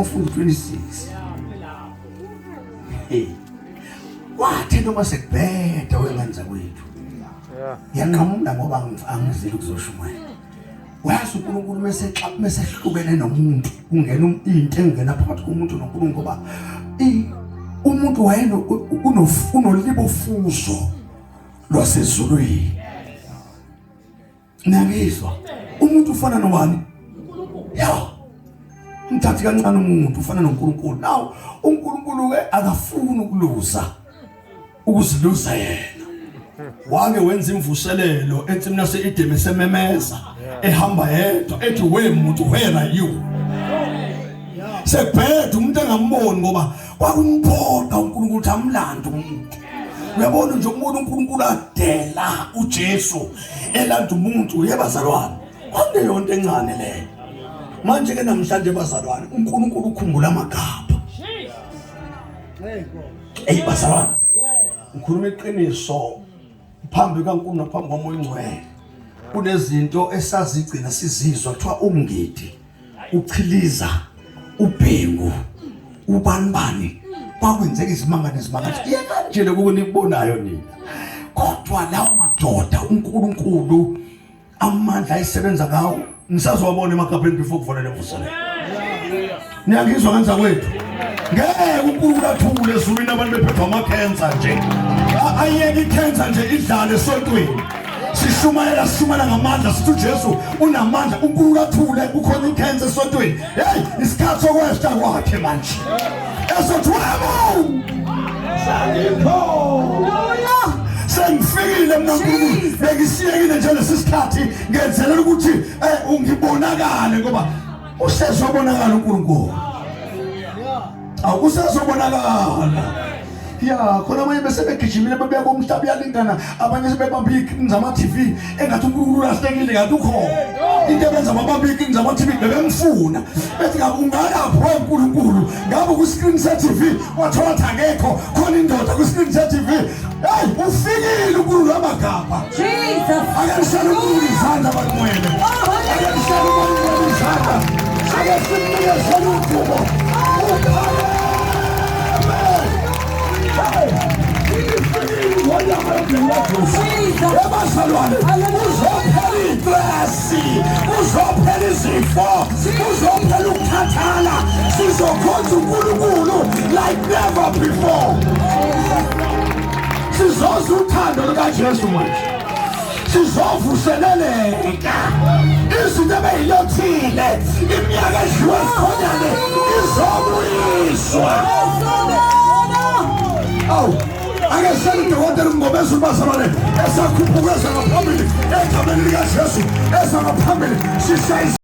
mawufunda 26. Hey. Wathi noma sekubheda wengane zakwethu. Ngiyanqamula ngoba angizile ukuzoshumayela. Wazi uNkulunkulu mese xa mese hlukene nomuntu kungena into engena phakathi komuntu noNkulunkulu ngoba umuntu wayeno unolibofuzo lwasezulwini. Niyangizwa? Umuntu ufana nobani? Ya. Umthathi kancane umuntu ufana noNkulunkulu. Now uNkulunkulu ke akafuni ukuluza. Ukuziluza yena. Wake wenza imvuselelo ensimini yase-Edeni esememeza ehamba yedwa ethi we muntu where are you? Sebheda umuntu engamboni ngoba kwakumphoqa uNkulunkulu ukuthi amlande umuntu. Uyabona nje umuntu uNkulunkulu adela uJesu elanda umuntu yebazalwane kwakungeyonto encane leyo. Manje ke namhlanje bazalwane uNkulunkulu ukhumbula amagabha. Hey bazalwane, ngikhuluma iqiniso phambi kaNkulunkulu naphambi koMoya oNgcwele. Kunezinto esazigcina sizizwa kuthiwa umngidi uchiliza ubhengu ubanibani kwakwenzeka izimanga nezimanga yeka nje lokhu nikubonayo nina kodwa lawo madoda uNkulunkulu amandla ayisebenza ngawo ngisazowabona emagabheni before kuvalele mvuselelo niyangizwa ngenza kwethu ngeke uNkulunkulu athule ezulwini abantu bephethwa amakhensa nje ayeke ikhensa nje idlale esontweni sishumayela sishumayela ngamandla sithi uJesu unamandla uNkulunkulu athule kukhona ikhensa esontweni hey isikhathi sokwehla kwakhe manje esothi webo sengikhona sengifikile mina Nkulunkulu bengisiyekile nje lesi sikhathi ngenzelela ukuthi eh ungibonakale ngoba usezobonakala uNkulunkulu awusezobonakala ya khona abanye bese begijimile bebuya komhlaba uyalingana abanye sebebambe iy'krini zama-tv engathi unkulunkulu ulahlekile kanti ukhona into ebenza babambe iy'krini zama-tv bebemfuna bethi ngabe ungakaphi wenkulunkulu ngabe kwiskrini se-tv wathola ukuthi akekho khona indoda kwiskrini se-tv heyi ufikile unkulunkulu amagabha ake nishele unkulunkulu izandla banqwele ake nishele unkulunkulu izandla ake simnikezele udumo Ebazalwane uzophela istresi, uzophela izifo, uzophela ukukhathala, sizokhonza uNkulunkulu like never before. Sizoza uthando lukaJesu manje. Sizovuseleleka. Izinto ebeyilothile iminyaka edliwe zikhonyane izobuyiswa. Awu ake sele udokotela umngomezulu bazalwane esakhuphuka eza ngaphambili egameni likaJesu eza ngaphambili sishaya.